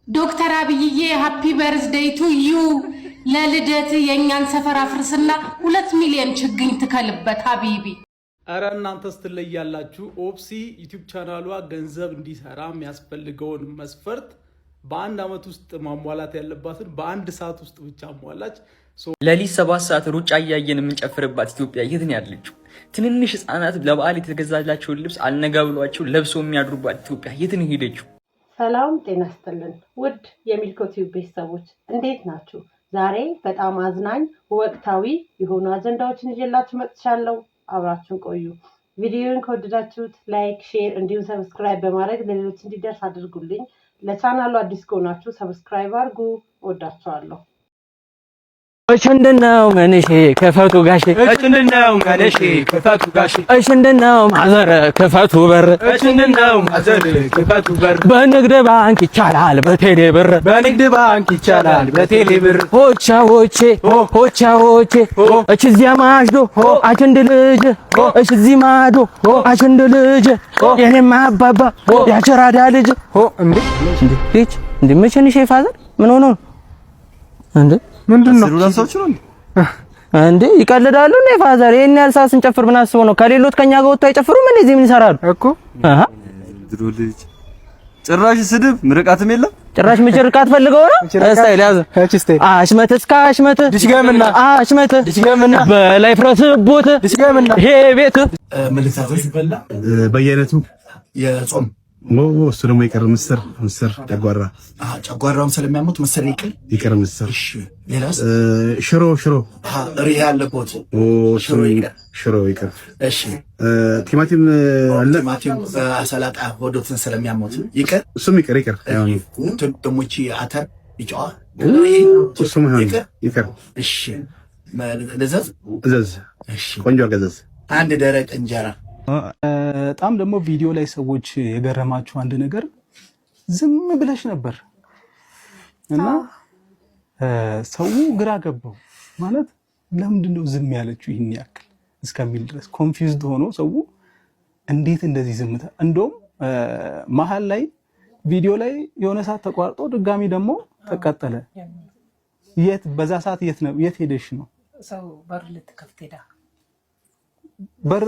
ዶክተር አብይዬ፣ happy birthday to you። ለልደት የእኛን ሰፈር አፍርስና 2 ሚሊዮን ችግኝ ትከልበት حبيبي። እረ እናንተ ስትለያላችሁ። ኦፕሲ YouTube ቻናሏ ገንዘብ እንዲሰራ የሚያስፈልገውን መስፈርት በአንድ ዓመት ውስጥ ማሟላት ያለባትን በአንድ ሰዓት ውስጥ ብቻ አሟላች። ሌሊት 7 ሰዓት ሩጫ እያየን የምንጨፍርባት ኢትዮጵያ የት ነው ያለችው? ትንንሽ ህጻናት ለበዓል የተገዛላቸውን ልብስ አልነጋ ብሏቸው ለብሰው የሚያድሩባት ኢትዮጵያ የት ነው ሄደችው? ሰላም ጤና ይስጥልን ውድ የሚልኮ ቲዩብ ቤተሰቦች፣ እንዴት ናችሁ? ዛሬ በጣም አዝናኝ ወቅታዊ የሆኑ አጀንዳዎችን ይዤላችሁ መጥቻለሁ። አብራችሁን ቆዩ። ቪዲዮን ከወደዳችሁት like፣ share እንዲሁም subscribe በማድረግ ለሌሎች እንዲደርስ አድርጉልኝ። ለቻናሉ አዲስ ከሆናችሁ subscribe አድርጉ። እወዳችኋለሁ። እሽንድነው መንሼ ክፈቱ ጋሼ፣ እሽንድነው መንሼ ክፈቱ ጋሼ፣ እሽንድነው ማዘር ክፈቱ በር፣ እሽንድነው ማዘር ክፈቱ በር፣ በንግድ ባንክ ይቻላል በቴሌ ብር፣ በንግድ ባንክ ይቻላል በቴሌ ብር፣ ሆቻ ሆቼ ሆቻ ሆቼ እች እዚያ ማዶ አችንድ ልጅ እች እዚህ ማዶ አችንድ ልጅ የኔማ አባባ ያቸራዳ ልጅ። እንዴ እንዴ ልጅ እንዴ መቼ ነሽ father? ምን ሆኖ ነው እንዴ? ምንድን ነው? እንዴ ይቀልዳሉ እንዴ father? ይሄን ያህል ሰዓት ስንጨፍር ምን አስበው ነው? ከሌሎት ከኛ ጋር ወጥቶ አይጨፍሩም እንዴ? እዚህ ምን ይሰራሉ እኮ? አሃ። ድሮ ልጅ ጭራሽ ስድብ ምርቃትም የለም። ጭራሽ ምርቃት ፈልገው ነው። Style ያዘ። አሽመት እስከ አሽመት ድሽገምና አሽመት ድሽገምና በላይ ፍረስቦት ድሽገምና ይሄ ቤት መልእክታቶች በየአይነቱ የጾም እሱ ደግሞ ይቅር። ምስር ምስር ጨጓራ ጨጓራውን ስለሚያሙት ምስር ይቅር። ይቅር ምስር። እሺ ሌላስ? ሽሮ ሽሮ ሪህ ያለበት ሽሮ ሽሮ ይቅር። እሺ ቲማቲም አለ። ቲማቲም ሰላጣ ሆዶትን ስለሚያሙት ይቅር። እሱም ይቅር ይቅር። ደግሞ ይቺ አተር ቢጫዋ እሱም ይቅር። እሺ ልዘዝ። እዘዝ። እሺ ቆንጆ አድርገህ እዘዝ። አንድ ደረቅ እንጀራ። በጣም ደግሞ ቪዲዮ ላይ ሰዎች የገረማችሁ አንድ ነገር ዝም ብለሽ ነበር እና ሰው ግራ ገባው። ማለት ለምንድን ነው ዝም ያለችው ይህን ያክል እስከሚል ድረስ confused ሆኖ ሰው እንዴት እንደዚህ ዝምታ። እንደውም መሀል ላይ ቪዲዮ ላይ የሆነ ሰዓት ተቋርጦ ድጋሚ ደግሞ ተቀጠለ። የት በዛ ሰዓት የት ነው የት ሄደሽ ነው? ሰው በር ልትከፍት ሄዳ በር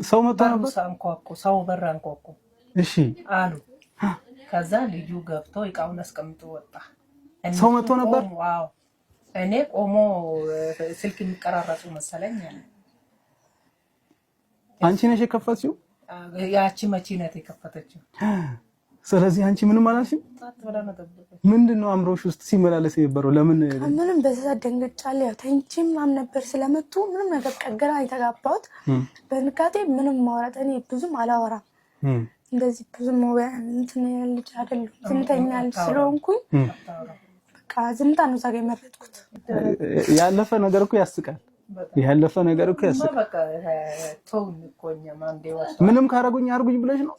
ሰው መጥቶ ነበር። አንኳኩ፣ ሰው በር አንኳኩ። እሺ አሉ። ከዛ ልጁ ገብቶ እቃውን አስቀምጦ ወጣ። ሰው መጥቶ ነበር። Wow፣ እኔ ቆሞ ስልክ የሚቀራረጹ መሰለኝ አለ። አንቺ ነሽ የከፈትሽው? ያቺ መቺ ናት የከፈተችው። ስለዚህ አንቺ ምንም አላልሽም? ምንድን ነው አእምሮሽ ውስጥ ሲመላለስ የነበረው? ለምን ምንም በዛ ደንግጫለሁ። ያው ተኝቼ ምናምን ነበር ስለመጡ ምንም ነገር ግራ የተጋባሁት በንጋቴ ምንም ማውራት እኔ ብዙም አላወራም። እንደዚህ ብዙም እንትን ልጅ አይደለሁም። ዝምተኛ ልጅ ስለሆንኩኝ በቃ ዝምታ ነው እዛ ጋ የመረጥኩት። ያለፈ ነገር እኮ ያስቃል። ያለፈ ነገር እኮ ያስቃል። ምንም ካረጉኝ አርጉኝ ብለሽ ነው?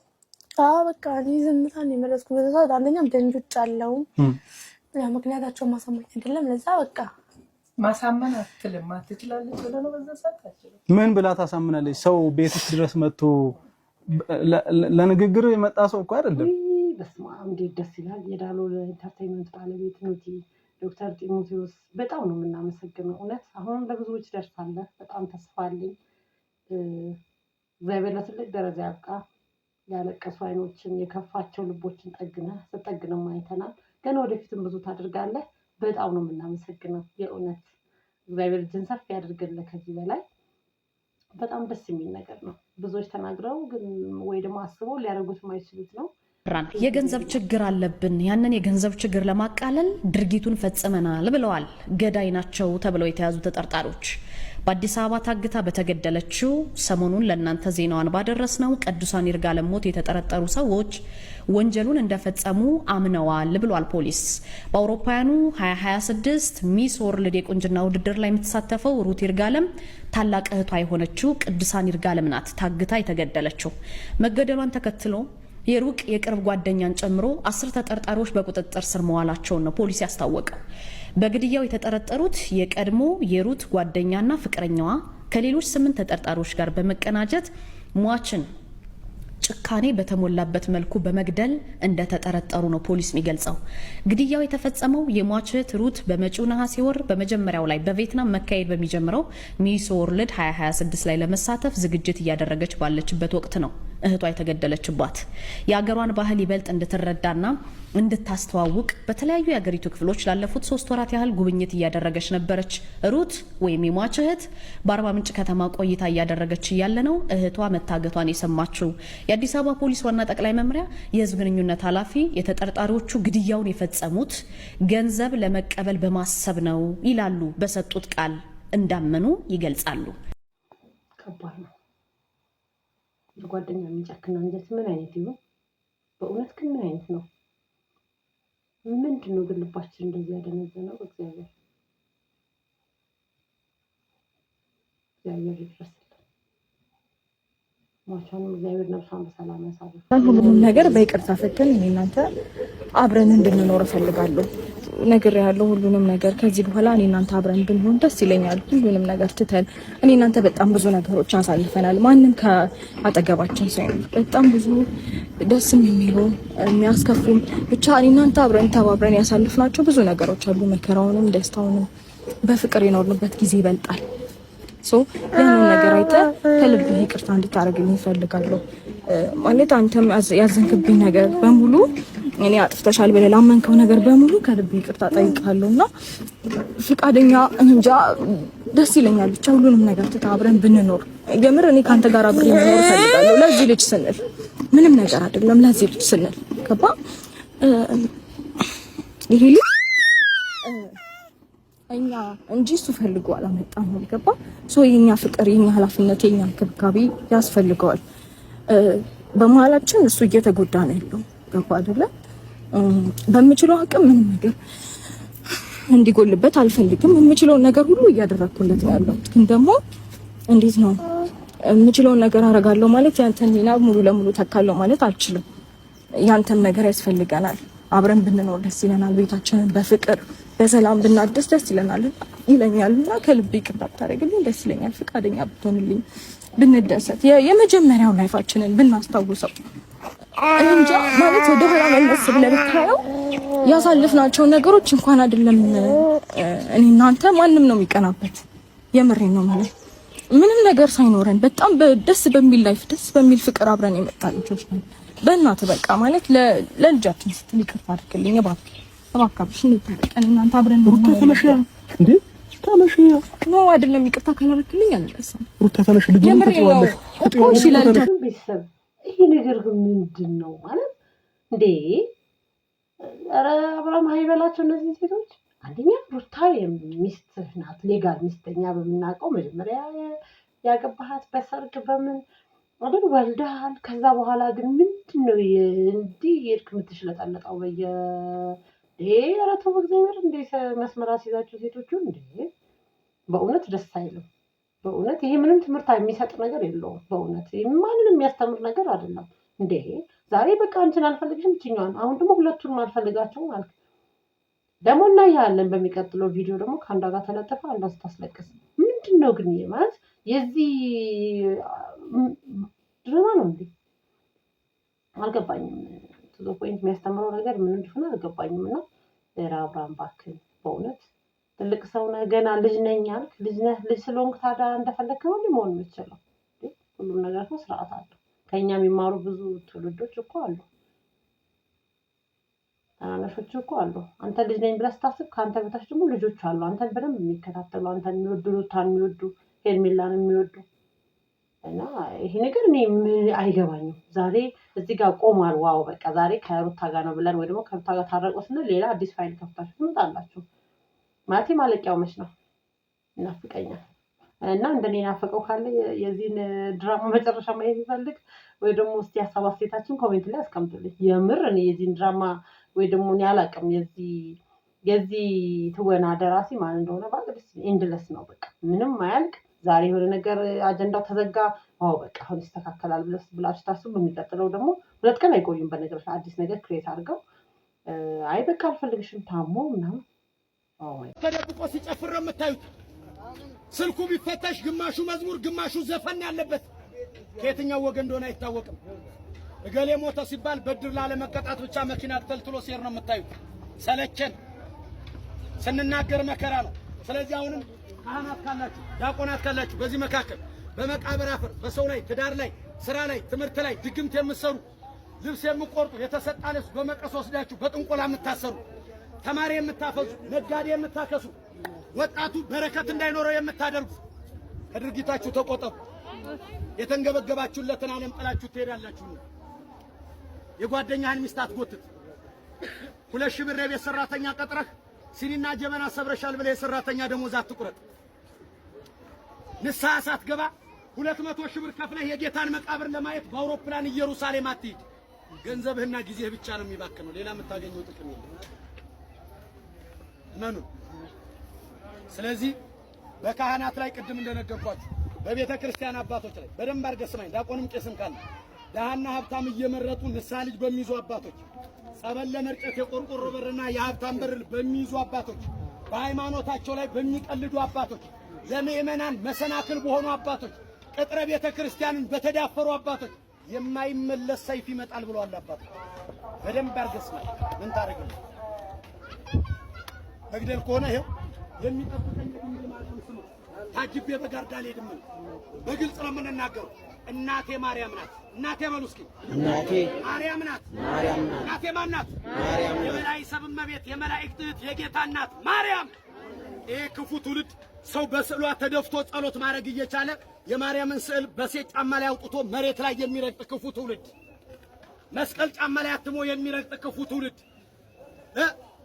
አዎ በቃ እኔ ዝምታ ነው የመረጥኩት። በዛ ሰዓት አንደኛም ደንግጫለሁ። ያው ምክንያታቸውን ማሳመኝ አይደለም። ለዛ በቃ ማሳመን አትልም አትችላለች ብለህ ነው በዛ ሰዓት አትችልም። ምን ብላ ታሳምናለች? ሰው ቤትሽ ድረስ መጥቶ ለንግግር የመጣ ሰው እኮ አይደለም። በስመ አብ እንዴት ደስ ይላል! የዳሎል Entertainment ባለቤት ኑቲ ዶክተር ጢሞቴዎስ በጣም ነው የምናመሰግነው። እውነት አሁንም ለብዙዎች ደርሳለህ። በጣም ተስፋ አለኝ። እግዚአብሔር ለትልቅ ደረጃ ያብቃ። ያለቀሱ አይኖችን የከፋቸው ልቦችን ጠግነህ ስጠግንም አይተናል። ገና ወደፊትም ብዙ ታደርጋለህ። በጣም ነው የምናመሰግነው። የእውነት እግዚአብሔር እጅን ሰፊ ያድርግልህ ከዚህ በላይ። በጣም ደስ የሚል ነገር ነው። ብዙዎች ተናግረው ግን ወይ ደግሞ አስበው ሊያደርጉት የማይችሉት ነው። የገንዘብ ችግር አለብን፣ ያንን የገንዘብ ችግር ለማቃለል ድርጊቱን ፈጽመናል ብለዋል። ገዳይ ናቸው ተብለው የተያዙ ተጠርጣሪዎች በአዲስ አበባ ታግታ በተገደለችው፣ ሰሞኑን ለእናንተ ዜናዋን ባደረስነው ቅዱሳን ይርጋለም ሞት የተጠረጠሩ ሰዎች ወንጀሉን እንደፈጸሙ አምነዋል ብሏል ፖሊስ። በአውሮፓውያኑ 2026 Miss World የቁንጅና ውድድር ላይ የምትሳተፈው ሩት ይርጋለም ታላቅ እህቷ የሆነችው ቅዱሳን ይርጋለም ናት ታግታ የተገደለችው። መገደሏን ተከትሎ የሩቅ የቅርብ ጓደኛን ጨምሮ 10 ተጠርጣሪዎች በቁጥጥር ስር መዋላቸውን ነው ፖሊስ ያስታወቀው። በግድያው የተጠረጠሩት የቀድሞ የሩት ጓደኛና ፍቅረኛዋ ከሌሎች ስምንት ተጠርጣሪዎች ጋር በመቀናጀት ሟችን ጭካኔ በተሞላበት መልኩ በመግደል እንደተጠረጠሩ ነው ፖሊስ የሚገልጸው። ግድያው የተፈጸመው የሟች እህት ሩት በመጪው ነሐሴ ወር በመጀመሪያው ላይ በቪየትናም መካሄድ በሚጀምረው Miss World 2026 ላይ ለመሳተፍ ዝግጅት እያደረገች ባለችበት ወቅት ነው እህቷ የተገደለችባት። የአገሯን ባህል ይበልጥ እንድትረዳና እንድታስተዋውቅ በተለያዩ የአገሪቱ ክፍሎች ላለፉት 3 ወራት ያህል ጉብኝት እያደረገች ነበረች። ሩት ወይም የሟች እህት በአርባ ምንጭ ከተማ ቆይታ እያደረገች እያለ ነው እህቷ መታገቷን የሰማችው። የአዲስ አበባ ፖሊስ ዋና ጠቅላይ መምሪያ የሕዝብ ግንኙነት ኃላፊ የተጠርጣሪዎቹ ግድያውን የፈጸሙት ገንዘብ ለመቀበል በማሰብ ነው ይላሉ። በሰጡት ቃል እንዳመኑ ይገልጻሉ። ከባድ ነው። በጓደኛ የሚጨክን አንጀት ምን አይነት ይሆን? በእውነት ግን ምን አይነት ነው? ምንድን ነው ግን ልባችን እንደዚህ ያደነዘነው? እግዚአብሔር እግዚአብሔር ይድረስልን። ሟቿንም እግዚአብሔር ነፍሷን በሰላም ያሳርፍ። ሁሉንም ነገር በይቅርታ ፈተን እኔ እናንተ አብረን እንድንኖር እፈልጋለሁ። ነግሬሃለሁ ሁሉንም ነገር። ከዚህ በኋላ እኔ እናንተ አብረን ብንሆን ደስ ይለኛል። ሁሉንም ነገር ትተን እኔ እናንተ በጣም ብዙ ነገሮች አሳልፈናል። ማንም ከአጠገባችን ሳይኖር በጣም ብዙ ደስም የሚሉ የሚያስከፉም፣ ብቻ እኔ እናንተ አብረን ተባብረን ያሳልፍናቸው ብዙ ነገሮች አሉ። መከራውንም ደስታውንም በፍቅር የኖርንበት ጊዜ ይበልጣል። So ያንን ነገር አይተህ ከልብህ ይቅርታ እንድታደርግልኝ እፈልጋለሁ። ማለት አንተም ያዘንክብኝ ነገር በሙሉ፣ እኔ አጥፍተሻል ብለህ ላመንከው ነገር በሙሉ ከልብ ይቅርታ ጠይቃለሁ እና ፍቃደኛ እንጃ ደስ ይለኛል። ብቻ ሁሉንም ነገር ትተህ አብረን ብንኖር፣ የምር እኔ ከአንተ ጋር አብሬ መኖር እፈልጋለሁ። ለዚህ ልጅ ስንል፣ ምንም ነገር አይደለም። ለዚህ ልጅ ስንል፣ ገባ? ይሄ ልጅ እኛ እንጂ እሱ ፈልጎ አላመጣም ነው፣ ገባ? So የኛ ፍቅር፣ የኛ ኃላፊነት፣ የኛ እንክብካቤ ያስፈልገዋል። በመሀላችን እሱ እየተጎዳ ነው ያለው፣ ገባ አይደለ? በምችለው አቅም ምንም ነገር እንዲጎልበት አልፈልግም። የምችለውን ነገር ሁሉ እያደረግኩለት ነው ያለው። ግን ደግሞ እንዴት ነው፣ የምችለውን ነገር አደርጋለሁ ማለት ያንተን ሚና ሙሉ ለሙሉ ተካለሁ ማለት አልችልም። ያንተም ነገር ያስፈልገናል። አብረን ብንኖር ደስ ይለናል። ቤታችንን በፍቅር በሰላም ብናድስ ደስ ይለናል ይለኛል እና ከልብ ይቅርታ ብታደርግልኝ ደስ ይለኛል። ፈቃደኛ ብትሆንልኝ፣ ብንደሰት፣ የመጀመሪያው life ኣችንን ብናስታውሰው፣ እንጃ ማለት ወደ ኋላ መለስ ብለህ ብታየው ያሳለፍናቸው ነገሮች እንኳን አይደለም እኔ እናንተ ማንም ነው የሚቀናበት። የምሬን ነው፣ ማለት ምንም ነገር ሳይኖረን በጣም ደስ በሚል life፣ ደስ በሚል ፍቅር አብረን የመጣ ልጆች ነን። በእናትህ በቃ ማለት ለልጃችን ስትል ይቅርታ አድርግልኝ እባክህ፣ እባክህ እንታረቀን እናንተ አብረን ሩታ ተነሽ እንዴ፣ ተነሽ። No አይደለም፣ ይቅርታ ካላደረክልኝ አልነሳም። ሩታ ተነሽ፣ ልጁን ትጥዋለሽ። እኮ እሺ ለልጃ ቤተሰብ ይሄ ነገር ግን ምንድን ነው ማለት እንዴ? ኧረ አብርሃም ሀይበላቸው እነዚህ ሴቶች። አንደኛ ሩታ ሚስትህ ናት፣ legal ሚስተኛ በምናውቀው መጀመሪያ ያገባሃት በሰርግ በምን አይደል፣ ወልደሃል። ከዛ በኋላ ግን ምንድን ነው እንዲህ የሄድክ የምትሽለጠለጠው በየ ኧረ ተው በእግዚአብሔር፣ እንዴ መስመር አስይዛችሁ ሴቶቹ እንዴ! በእውነት ደስ አይልም። በእውነት ይሄ ምንም ትምህርት የሚሰጥ ነገር የለውም። በእውነት ማንንም የሚያስተምር ነገር አይደለም። እንዴ ዛሬ በቃ አንቺን አልፈልግሽም ይችኛዋን፣ አሁን ደግሞ ሁለቱንም አልፈልጋቸውም አልክ። ደግሞ እናያለን በሚቀጥለው ቪዲዮ ደግሞ ከአንዷ ጋር ተለጥፈ አንዷ ስታስለቅስ። ምንድን ነው ግን ይሄ ማለት የዚህ ድራማ ነው እንዴ? አልገባኝም። To the point የሚያስተምረው ነገር ምን እንደሆነ አልገባኝም። እና ኧረ አብርሃም እባክህን በእውነት ትልቅ ሰው ነህ፣ ገና ልጅ ነኝ አልክ። ልጅ ነህ። ልጅ ስለሆንክ ታዲያ እንደፈለግክ ነው እንዲህ መሆን የምትችለው? ሁሉም ነገር እኮ ስርዓት አለው። ከእኛ የሚማሩ ብዙ ትውልዶች እኮ አሉ። ታናናሾች እኮ አሉ። አንተ ልጅ ነኝ ብለህ ስታስብ ከአንተ በታች ደግሞ ልጆች አሉ። አንተን በደንብ የሚከታተሉ፣ አንተን የሚወዱ፣ ሩታን የሚወዱ፣ ሄርሜላን የሚወዱ። እና ይሄ ነገር እኔ ምን አይገባኝም። ዛሬ እዚህ ጋር ቆሟል። Wow በቃ ዛሬ ከሩታ ጋር ነው ብለን ወይ ደግሞ ከሩታ ጋር ታረቁ ስንል ሌላ አዲስ ፋይል ከፍታችሁ ትመጣላችሁ። ማለት ማለቂያው መች ነው? እናፍቀኛል። እና እንደኔ ናፈቀው ካለ፣ የዚህን ድራማ መጨረሻ ማየት የሚፈልግ ወይ ደግሞ እስቲ ሀሳብ አስተያየታችን comment ላይ አስቀምጡልኝ። የምር እኔ የዚህን ድራማ ወይ ደግሞ እኔ አላውቅም የዚህ ትወና ደራሲ ማን እንደሆነ ባቅ ደስ endless ነው። በቃ ምንም አያልቅ። ዛሬ የሆነ ነገር አጀንዳው ተዘጋ፣ wow በቃ አሁን ይስተካከላል ብላችሁ ታስቡ። በሚቀጥለው ደግሞ 2 ቀን አይቆዩም። በነገሮች አዲስ ነገር create አድርገው አይ በቃ አልፈልግሽም ታሞ ምናምን። ተደብቆ ሲጨፍር ነው የምታዩት። ስልኩ ቢፈተሽ ግማሹ መዝሙር ግማሹ ዘፈን ያለበት ከየትኛው ወገን እንደሆነ አይታወቅም። እገሌ ሞተ ሲባል በድር ላለመቀጣት ብቻ መኪና ተልትሎ ሲሄድ ነው የምታዩት። ሰለቸን። ስንናገር መከራ ነው። ስለዚህ አሁንም ካህናት ካላችሁ፣ ዲያቆናት ካላችሁ በዚህ መካከል በመቃብር አፈር በሰው ላይ፣ ትዳር ላይ፣ ስራ ላይ፣ ትምህርት ላይ ድግምት የምትሰሩ፣ ልብስ የምትቆርጡ፣ የተሰጣ ልብስ በመቀስ ወስዳችሁ በጥንቆላ የምታሰሩ፣ ተማሪ የምታፈዙ፣ ነጋዴ የምታከሱ፣ ወጣቱ በረከት እንዳይኖረው የምታደርጉ ከድርጊታችሁ ተቆጠቡ። የተንገበገባችሁለትን ዓለም ጥላችሁ ትሄዳላችሁ። የጓደኛህን ሚስት አትጎትት። 2,000 ብር የቤት ሰራተኛ ቀጥረህ ሲኒና ጀበና ሰብረሻል ብለህ የሰራተኛ ደሞዝ አትቁረጥ። ንስሐ ሳትገባ 200,000 ብር ከፍለህ የጌታን መቃብር ለማየት በአውሮፕላን ኢየሩሳሌም አትሂድ። ገንዘብህና ጊዜህ ብቻ ነው የሚባክነው። ሌላ የምታገኘው ጥቅም የለም። እመኑ። ስለዚህ በካህናት ላይ ቅድም እንደነገርኳችሁ በቤተ ክርስቲያን አባቶች ላይ በደንብ አድርገህ ስማኝ። ዲያቆንም ቄስም ካለ ደሃና ሀብታም እየመረጡ ንስሐ ልጅ በሚይዙ አባቶች፣ ጸበል ለመርጨት የቆርቆሮ በርና የሀብታም በር በሚይዙ አባቶች፣ በሃይማኖታቸው ላይ በሚቀልዱ አባቶች፣ ለምእመናን መሰናክል በሆኑ አባቶች፣ ቅጥረ ቤተ ክርስቲያንን በተዳፈሩ አባቶች የማይመለስ ሰይፍ ይመጣል ብለዋል አባቶች። በደንብ አድርገህ ስማኝ። ምን ታደርግልህ? መግደል ከሆነ ይኸው የሚጠብቀኝ የድንግል ማርያም ስም ታጅቤ በጋርዳ አልሄድም። በግልጽ ነው የምንናገረው። እናቴ ማርያም ናት። እናቴ በሉ እስኪ። እናቴ ማርያም ናት። ማርያም ናት። እናቴ ማን ናት? ማርያም ናት። የበላይ ሰብ እመቤት፣ የመላእክት እህት፣ የጌታ እናት ማርያም። ይሄ ክፉ ትውልድ ሰው በስዕሏ ተደፍቶ ጸሎት ማድረግ እየቻለ የማርያምን ስዕል በሴት ጫማ ላይ አውጥቶ መሬት ላይ የሚረግጥ ክፉ ትውልድ፣ መስቀል ጫማ ላይ አትሞ የሚረግጥ ክፉ ትውልድ፣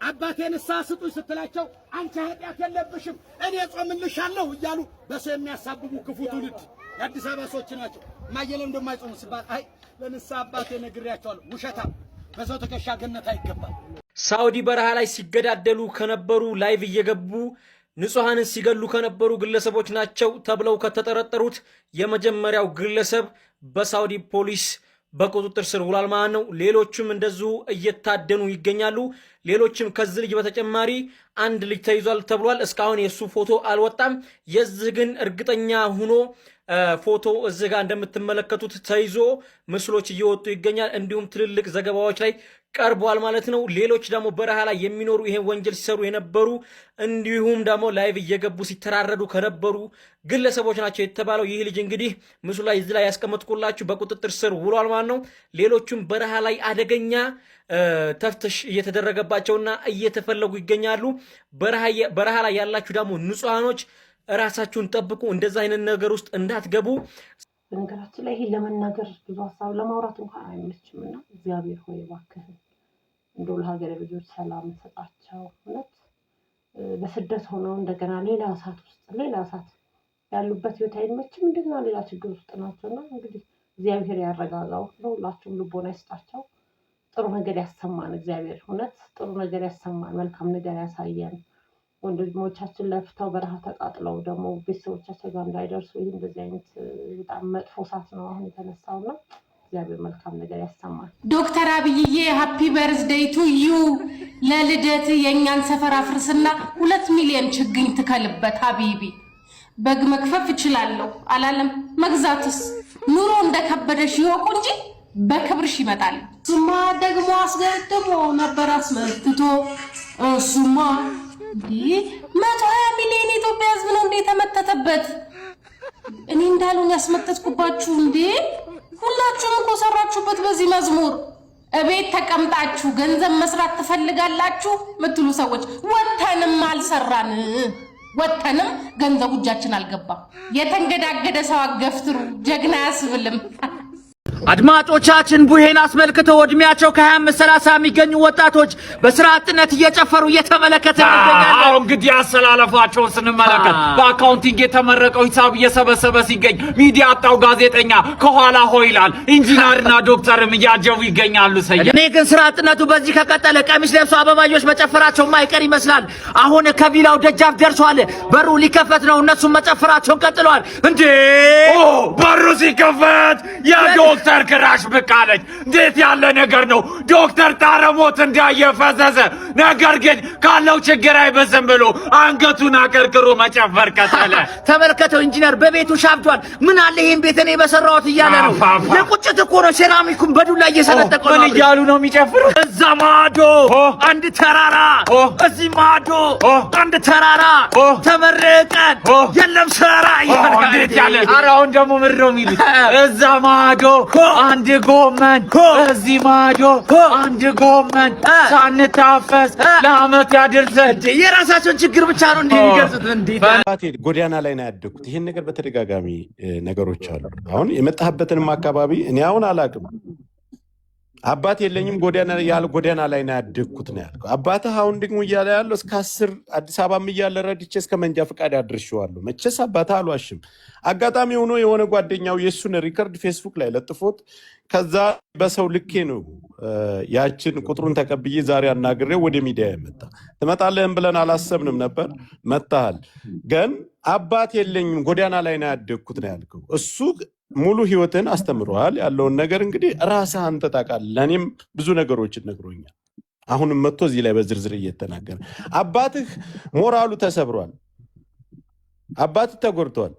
አባቴ ንስሐ ስጡኝ ስትላቸው አንቺ ኃጢአት የለብሽም እኔ ጾምልሻለሁ እያሉ በሰው የሚያሳብቡ ክፉ ትውልድ የአዲስ አበባ ሰዎች ናቸው። ማየለም እንደማይጾሙ ሲባል አይ ለንስሐ አባቴ ነግሬያቸዋለሁ። ውሸታም፣ በሰው ትከሻ ገነት አይገባም። ሳውዲ በረሃ ላይ ሲገዳደሉ ከነበሩ፣ live እየገቡ ንጹሐንን ሲገሉ ከነበሩ ግለሰቦች ናቸው ተብለው ከተጠረጠሩት የመጀመሪያው ግለሰብ በሳውዲ ፖሊስ በቁጥጥር ስር ውሏል ማለት ነው። ሌሎችም እንደዚሁ እየታደኑ ይገኛሉ። ሌሎችም ከዚህ ልጅ በተጨማሪ አንድ ልጅ ተይዟል ተብሏል። እስካሁን የእሱ ፎቶ አልወጣም። የዚህ ግን እርግጠኛ ሁኖ ፎቶ እዚህ ጋር እንደምትመለከቱት ተይዞ ምስሎች እየወጡ ይገኛል። እንዲሁም ትልልቅ ዘገባዎች ላይ ቀርቧል ማለት ነው። ሌሎች ደግሞ በረሃ ላይ የሚኖሩ ይሄን ወንጀል ሲሰሩ የነበሩ እንዲሁም ደግሞ live እየገቡ ሲተራረዱ ከነበሩ ግለሰቦች ናቸው የተባለው ይህ ልጅ እንግዲህ ምስሉ ላይ እዚህ ላይ ያስቀመጥኩላችሁ በቁጥጥር ስር ውሏል ማለት ነው። ሌሎቹም በረሃ ላይ አደገኛ ተፍትሽ እየተደረገባቸውና እየተፈለጉ ይገኛሉ። በረሃ ላይ ያላችሁ ደግሞ ንጹሐኖች እራሳችሁን ጠብቁ። እንደዛ አይነት ነገር ውስጥ እንዳትገቡ። በነገራችን ላይ ይሄን ለመናገር ብዙ ሀሳብ ለማውራት እንኳን አይመችም እና እግዚአብሔር ሆይ እባክህን እንደው ለሀገሬ ልጆች ሰላም ስጣቸው። እውነት በስደት ሆነው እንደገና ሌላ እሳት ውስጥ፣ ሌላ እሳት ያሉበት ህይወት አይመችም። እንደገና ሌላ ችግር ውስጥ ናቸው እና እንግዲህ እግዚአብሔር ያረጋጋው፣ ለሁላችሁም ልቦና ይስጣቸው። ጥሩ ነገር ያሰማን እግዚአብሔር፣ እውነት ጥሩ ነገር ያሰማን፣ መልካም ነገር ያሳየን። ወንድሞቻችን ለፍተው በረሃ ተቃጥለው ደግሞ ቤተሰቦቻቸው ጋር እንዳይደርሱ ይህ እንደዚህ አይነት በጣም መጥፎ እሳት ነው አሁን የተነሳው እና እግዚአብሔር መልካም ነገር ያሰማል። ዶክተር አብይዬ happy birthday to you። ለልደት የእኛን ሰፈር አፍርስና 2 ሚሊዮን ችግኝ ትከልበት። حبيبي በግ መክፈፍ እችላለሁ አላለም። መግዛትስ ኑሮ እንደከበደሽ ይወቁ እንጂ በክብርሽ ይመጣል። እሱማ ደግሞ አስገድሞ ነበር አስመትቶ። እሱማ እንዲህ 120 ሚሊዮን የኢትዮጵያ ሕዝብ ነው እንዴ የተመተተበት? እኔ እንዳሉኝ ያስመተትኩባችሁ እንዴ? ሁላችሁም እኮ ሰራችሁበት በዚህ መዝሙር። እቤት ተቀምጣችሁ ገንዘብ መስራት ትፈልጋላችሁ ምትሉ ሰዎች ወተንም አልሰራን፣ ወተንም ገንዘቡ እጃችን አልገባም። የተንገዳገደ ሰው አገፍትሩ፣ ጀግና አያስብልም። አድማጮቻችን፣ ቡሄን አስመልክተው እድሜያቸው ከ25 30 የሚገኙ ወጣቶች በስራ አጥነት እየጨፈሩ እየተመለከተ እንገኛለን። አዎ፣ እንግዲህ አሰላለፋቸውን ስንመለከት በ accounting የተመረቀው ሂሳብ እየሰበሰበ ሲገኝ፣ ሚዲያ አጣው ጋዜጠኛ ከኋላ ሆ ይላል። ኢንጂነርና ዶክተርም እያጀቡ ይገኛሉ። ሰየ እኔ ግን ስራ አጥነቱ በዚህ ከቀጠለ ቀሚስ ለብሶ አበባዮች መጨፈራቸው ማይቀር ይመስላል። አሁን ከቪላው ደጃፍ ደርሷል። በሩ ሊከፈት ነው። እነሱም መጨፈራቸውን ቀጥለዋል። እንዴ በሩ ሲከፈት የዶክተር ዶክተር ክራሽ ብቅ አለች። እንዴት ያለ ነገር ነው! ዶክተር ጣረሞት እንዳየ ፈዘዘ። ነገር ግን ካለው ችግር አይበዝም ብሎ አንገቱን አቀርቅሮ መጨፈር ቀጠለ። ተመልከተው፣ ኢንጂነር በቤቱ ሻብዷል። ምን አለ ይሄን ቤት እኔ በሰራሁት እያለ ነው። ለቁጭት እኮ ነው ሴራሚኩን በዱላ እየሰነጠቀው ምን ነው። እያሉ ነው የሚጨፍሩት? እዛ ማዶ አንድ ተራራ፣ እዚህ ማዶ አንድ ተራራ፣ ተመርቀን የለም ስራ እያለ። እንዴት ያለ! ኧረ አሁን ደግሞ ምንድን ነው የሚሉት? እዛ ማዶ አንድ ጎመን፣ እዚህ ማዶ አንድ ጎመን፣ ሳንታፈስ ለአመት ያድርሰን። የራሳቸውን ችግር ብቻ ነው እንዲህ የሚገልጹት። እንዴት አባቴ ጎዳና ላይ ነው ያደግኩት። ይሄን ነገር በተደጋጋሚ ነገሮች አሉ። አሁን የመጣህበትንም አካባቢ እኔ አሁን አላውቅም። አባት የለኝም፣ ጎዳና ያለ ጎዳና ላይ ነው ያደግኩት ነው ያልከው። አባትህ አሁን ደግሞ እያለ ያለው እስከ 10 አዲስ አበባም እያለ ረድቼ እስከ መንጃ ፈቃድ አድርሼዋለሁ። መቼስ አባትህ አልዋሽም። አጋጣሚ ሆኖ የሆነ ጓደኛው የእሱን record ፌስቡክ ላይ ለጥፎት ከዛ በሰው ልኬ ነው ያችን ቁጥሩን ተቀብዬ ዛሬ አናግሬው ወደ ሚዲያ የመጣ። ትመጣለህም ብለን አላሰብንም ነበር። መጥተሃል። ግን አባት የለኝም፣ ጎዳና ላይ ነው ያደግኩት ነው ያልከው። እሱ ሙሉ ህይወትን አስተምሮሃል። ያለውን ነገር እንግዲህ ራስህ አንተ ታውቃለህ። ለእኔም ብዙ ነገሮችን ነግሮኛል። አሁንም መጥቶ እዚህ ላይ በዝርዝር እየተናገረ አባትህ ሞራሉ ተሰብሯል። አባትህ ተጎድቷል።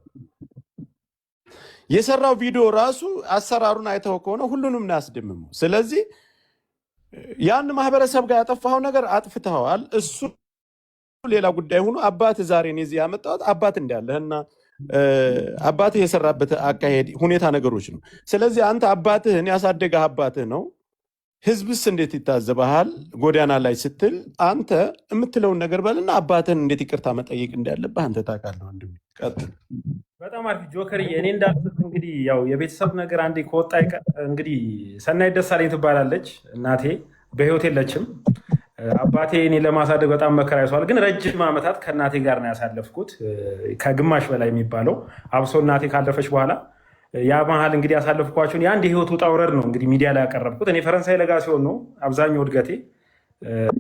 የሰራው ቪዲዮ ራሱ አሰራሩን አይተው ከሆነ ሁሉንም ነው ያስደምመው። ስለዚህ ያን ማህበረሰብ ጋር ያጠፋኸው ነገር አጥፍተኸዋል። እሱ ሌላ ጉዳይ ሆኖ አባትህ ዛሬ እኔ እዚህ ያመጣሁት አባት እንዳለህና አባትህ የሰራበት አካሄድ ሁኔታ ነገሮች ነው። ስለዚህ አንተ አባትህን ያሳደገህ አባትህ ነው። ህዝብስ እንዴት ይታዘበሃል? ጎዳና ላይ ስትል አንተ የምትለውን ነገር በልና አባትህን እንዴት ይቅርታ መጠየቅ እንዳለብህ አንተ ታውቃለህ። ወንድሜ ቀጥል። በጣም አሪፍ ጆከርዬ። እኔ እንዳልኩት እንግዲህ ያው የቤተሰብ ነገር አንዴ ከወጣ አይቀር እንግዲህ ሰናይት ደሳለኝ ትባላለች እናቴ፣ በህይወት የለችም። አባቴ እኔ ለማሳደግ በጣም መከራ ይሷል። ግን ረጅም ዓመታት ከእናቴ ጋር ነው ያሳለፍኩት፣ ከግማሽ በላይ የሚባለው አብሶ እናቴ ካለፈች በኋላ ያ መሀል እንግዲህ ያሳለፍኳቸውን የአንድ የህይወት ውጣ ውረድ ነው እንግዲህ ሚዲያ ላይ ያቀረብኩት። እኔ ፈረንሳይ ለጋ ሲሆን ነው አብዛኛው እድገቴ።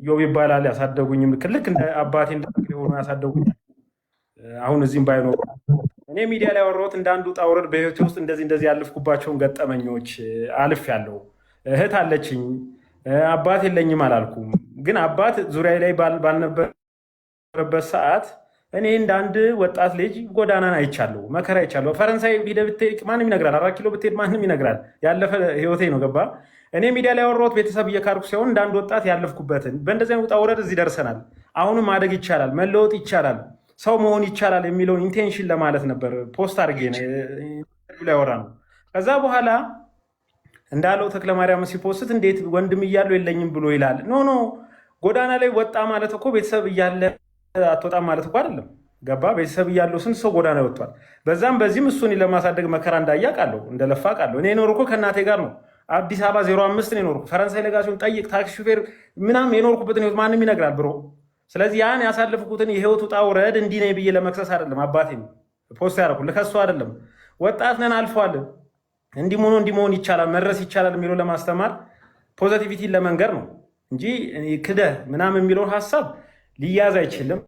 ኢዮብ ይባላል ያሳደጉኝም፣ ልክ እንደ አባቴ እንደ ሆኖ ያሳደጉኝ አሁን እዚህም ባይኖሩ እኔ ሚዲያ ላይ ያወራሁት እንደ አንዱ ውጣ ውረድ በህይወቴ ውስጥ እንደዚህ እንደዚህ ያለፍኩባቸውን ገጠመኞች አልፍ ያለው እህት አለችኝ። አባት የለኝም አላልኩም። ግን አባት ዙሪያ ላይ ባልነበረበት ሰዓት እኔ እንደ አንድ ወጣት ልጅ ጎዳናን አይቻለሁ፣ መከራ አይቻለሁ። ፈረንሳይ ሂደህ ብትሄድ ማንም ይነግራል፣ 4 ኪሎ ብትሄድ ማንም ይነግራል። ያለፈ ህይወቴ ነው። ገባ? እኔ ሚዲያ ላይ ያወራሁት ቤተሰብ እየካድኩ ሲሆን እንደ አንድ ወጣት ያለፍኩበትን በእንደዚህ አይነት ውጣ ውረድ እዚህ ደርሰናል። አሁንም ማደግ ይቻላል፣ መለወጥ ይቻላል፣ ሰው መሆን ይቻላል የሚለውን intention ለማለት ነበር post አድርጌ ላይ ያወራ ነው። ከዛ በኋላ እንዳለው ተክለማርያም ሲ post እንዴት ወንድም እያለው የለኝም ብሎ ይላል። No, no፣ ጎዳና ላይ ወጣ ማለት እኮ ቤተሰብ እያለ አትወጣም ማለት እኮ አይደለም። ገባ? ቤተሰብ እያለው ስንት ሰው ጎዳና ወጥቷል። በዛም በዚህም እሱን ለማሳደግ መከራ እንዳየ አውቃለሁ፣ እንደለፋ አውቃለሁ። እኔ የኖርኩ ከእናቴ ጋር ነው። አዲስ አበባ 05 ነው የኖርኩ። ፈረንሳይ ለጋሲዮን ጠይቅ፣ ታክሲ ሹፌር ምናምን የኖርኩበትን ህይወት ማንም ይነግራል bro። ስለዚህ ያን ያሳለፍኩትን የህይወት ውጣ ውረድ እንዲህ ነኝ ብዬ ለመክሰስ አይደለም አባቴ post ያደረኩ፣ ልከሱ አይደለም። ወጣት ነን፣ አልፏል። እንዲህ ሆኖ እንዲህ መሆን ይቻላል፣ መድረስ ይቻላል የሚለው ለማስተማር positivity ን ለመንገር ነው እንጂ ክደህ ምናምን የሚለውን ሀሳብ ሊያዝ አይችልም።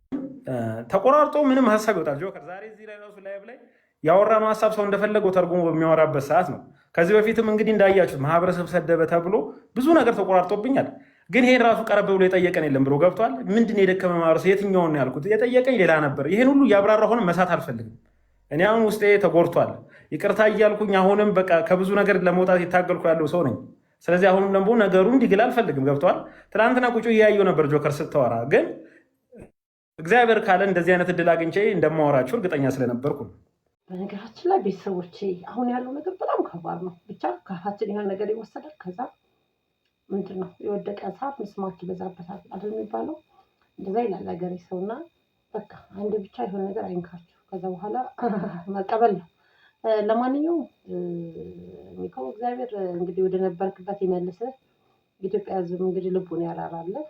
ተቆራርጦ ምንም ሀሳብ ይወጣል። ጆከር ዛሬ እዚህ ላይ ራሱ live ላይ ያወራነው ሀሳብ ሰው እንደፈለገው ተርጉሞ በሚያወራበት ሰዓት ነው። ከዚህ በፊትም እንግዲህ እንዳያችሁት ማህበረሰብ ሰደበ ተብሎ ብዙ ነገር ተቆራርጦብኛል። ግን ይሄን ራሱ ቀረብ ብሎ የጠየቀን የለም ብሎ ገብቷል። ምንድን ነው የደከመ ማህበረሰብ የትኛውን ነው ያልኩት? የጠየቀኝ ሌላ ነበር። ይሄን ሁሉ እያብራራ ሆነ መሳት አልፈልግም። እኔ አሁን ውስጤ ተጎድቷል። ይቅርታ እያልኩኝ አሁንም በቃ ከብዙ ነገር ለመውጣት የታገልኩ ያለው ሰው ነኝ። ስለዚህ አሁንም ደግሞ ነገሩ እንዲግል አልፈልግም። ገብቷል። ትናንትና ቁጭ እያየሁ ነበር ጆከር ስታወራ፣ ግን እግዚአብሔር ካለ እንደዚህ አይነት እድል አግኝቼ እንደማወራችሁ እርግጠኛ ስለነበርኩ ነው። በነገራችን ላይ ቤተሰቦቼ አሁን ያለው ነገር በጣም ከባድ ነው። ብቻ ከአፋችን የሆነ ነገር ይወሰዳል። ከዛ ምንድን ነው የወደቀ ሳር ምስማክ ይበዛበታል አይደል የሚባለው? እንደዛ ይላል ሀገሬ ሰው። እና በቃ አንድ ብቻ የሆነ ነገር አይንካችሁ። ከዛ በኋላ መቀበል ነው። ለማንኛውም ሚኮ እግዚአብሔር እንግዲህ ወደ ነበርክበት ይመልስህ። የኢትዮጵያ ሕዝብ እንግዲህ ልቡን ያራራልህ።